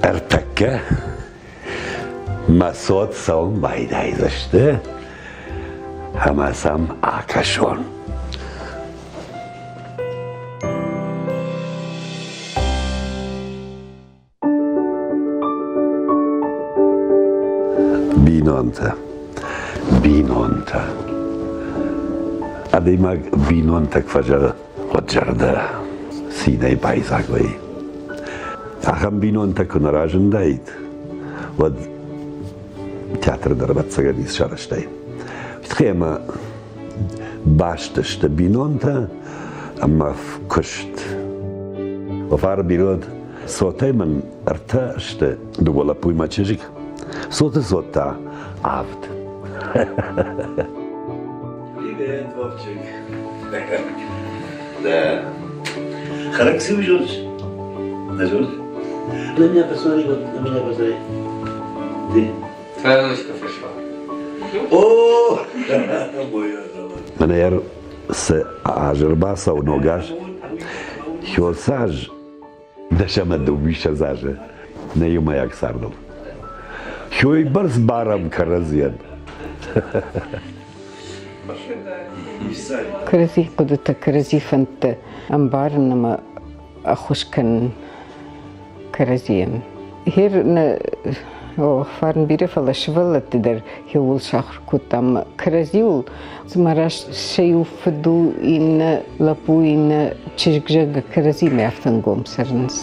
Ӕртӕккӕ мӕ цот цӕуын байдайдзысты ӕмӕ сӕм акӕсон. Бинонтӕ, бинонтӕ. Адӕймаг бинонтӕ куы фӕзӕгъы, уӕд зӕрдӕ цинӕй байдзаг вӕййы. Ахӕм бинонтӕ куы нӕ разындаид, уӕд театры дӕр ӕвӕццӕгӕн ницы сарӕзтаид. Уый ӕмӕ баст сты бинонтӕ ӕмӕ куыст. Фары бирӕ Цотӕй мын ӕртӕ сты, дыууӕ лӕппуйы мӕ чызг, цоты цот та авд. Привет, Вовчик. Да. Хӕрӕг цы зоныс? Не зоныс? На меня посмотри, вот на меня посмотри. Ты. Твоя внучка пришла. О! Мӕнӕ цы аз ӕрбацӕуы ног аз, хёц аз 10 ӕмӕ 22 азы нӕ иумӕйаг цардыл. Хёйбӕрц барӕм кӕрӕдзийӕн. Кӕрӕдзи хъуыдытӕ, кӕрӕдзи фӕндтӕ ӕмбарын ӕмӕ ӕххуыс кӕнын кӕрӕдзийӕн. Хер нӕ фарн бирӕ, фӕлӕ сывӕллӕтты дӕр хиуыл сахуыр кодтам. Кӕрӕдзиуыл цыма раст сӕ иу фыд у, иннӕ лӕппу, иннӕ чызг, зӕгъгӕ, кӕрӕдзимӕ афтӕ ӕнгом цӕрынц.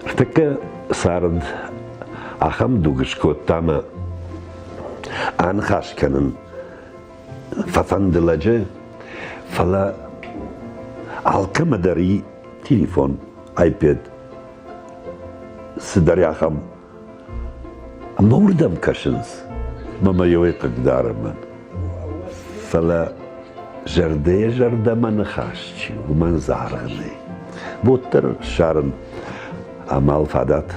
Ныртӕккӕ цард ахӕм дуг скодта ӕмӕ аныхас кӕнын фӕфӕнды лӕджы, фӕлӕ алкӕмӕ дӕр и телефон, iPad, цыдӕр ахӕм. Ӕмӕ уырдӕм кӕсынц, ӕмӕ мӕ еуӕй хъыгдары мӕн. Фӕлӕ зӕрдӕйӕ зӕрдӕмӕ ныхас чи у, уымӕн дзы аргъ нӕй. Уӕддӕр ссарын амал фадат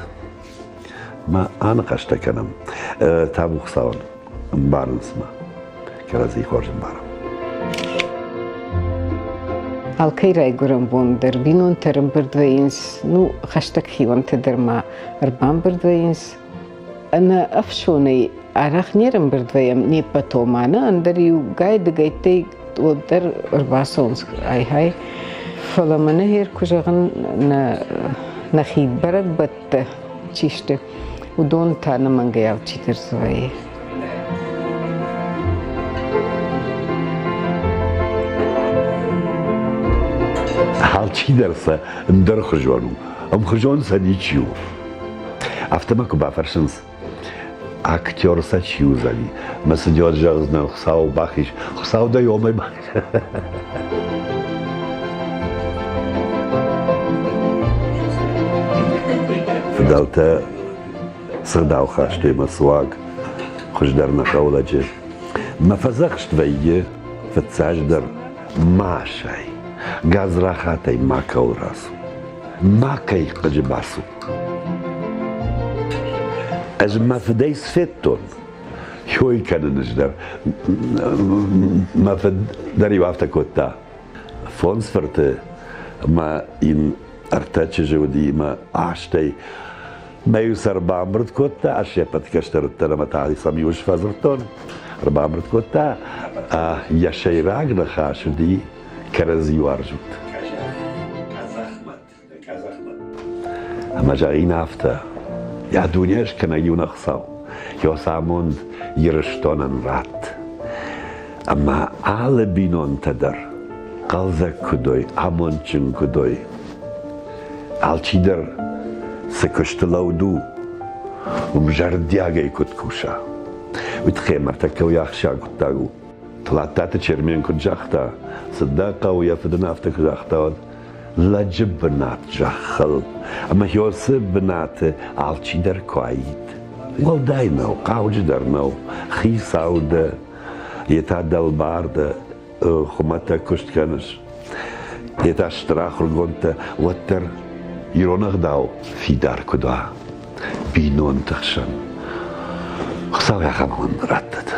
ма аныхӕстӕ кӕнӕм. Табу Хуыцауӕн, ӕмбарынц мӕ, кӕрӕдзи хорз ӕмбарӕм. Алкӕй райгуырӕн бон дӕр бинонтӕ ӕрӕмбырд вӕййынц, ну, хӕстӕг хионтӕ дӕр ма ӕрбамбырд вӕййынц. Ӕнӕ ӕфсонӕй арӕх не рӕмбырд вӕййӕм не ппӕт оманы, ӕндӕр иугай-дыгӕйттӕй уӕддӕр ӕрбацӕуынц ай-гьай. Фӕлӕ мӕнӕ гъер куы зӕгъын, нӕ нӕхи бӕрӕгбӕттӕ чи сты, уыдон та ӕнӕмӕнгӕй алчидӕр дзы вӕййы. Алчидӕр сӕ ӕндӕрхуызон у, ӕмхуызон сӕ ничи у. Афтӕ мӕ куы бафӕрсынц, актер сӕ чи уыдзӕни, мӕ сын уӕд зӕгъдзынӕн, Хуыцау бахиз, Хуыцау дӕ омӕй бахиз. Фыдӕлтӕ цы гъдау хастой мӕ суаг, хуыздӕр нӕ хъӕуы лӕджы. Мӕ фӕдзӕхст вӕййы фыццаджыдӕр ма асай, гадзрахатӕй макӕуыл рацу, макӕй хъыджы бацу. Ӕз мӕ фыдӕй цы федтон, хой кӕнын ӕз дӕр. Мӕ фыд дӕр-иу афтӕ кодта. Фондз фырты ӕмӕ йын ӕртӕ чызджы уыди мӕ астӕй мӕ-иу сӕ ӕрбамбырд кодта, ӕз се ппӕт кӕстӕртӕн ӕмӕ та сӕм-иу сфӕдзырдтон, ӕрбамбырд кодта. Йӕ сӕйраг ныхас уыди кӕрӕдзи уарзут. Ӕмӕ зӕгъин афтӕ, йӕ дуне скӕнӕг иунӕг Хуыцау, йӕ амонд Ирыстонӕн ратт. Ӕмӕ алы бинонтӕ дӕр хъӕлдзӕг куыд уой, амондджын куыд уой. Алчидӕр цы куысты лӕуд у, Уым зӕрдиагӕй куыд куса. Уый тыххӕй ӕртӕккӕ уый ахсджиаг хъуыддаг у. Тлаттаты Чермен куыд загъта, цы дӕ хъӕуы, йӕ фыд ын афтӕ куы загъта, уӕд лӕджы бынат зӕххыл ӕмӕ уыцы бынаты алчидӕр куы аид. Уӕлдай нӕу, хъауджыдӕр нӕу, хицау дӕ, йе та дӕлбар дӕ, хуымӕтӕг куыст кӕныс, йе та стыр ахуыргондтӕ, уӕддӕр ирон ӕгъдау фидар куыд уа бинонты хсӕн. Хуыцау ахӕм амонд раттӕд.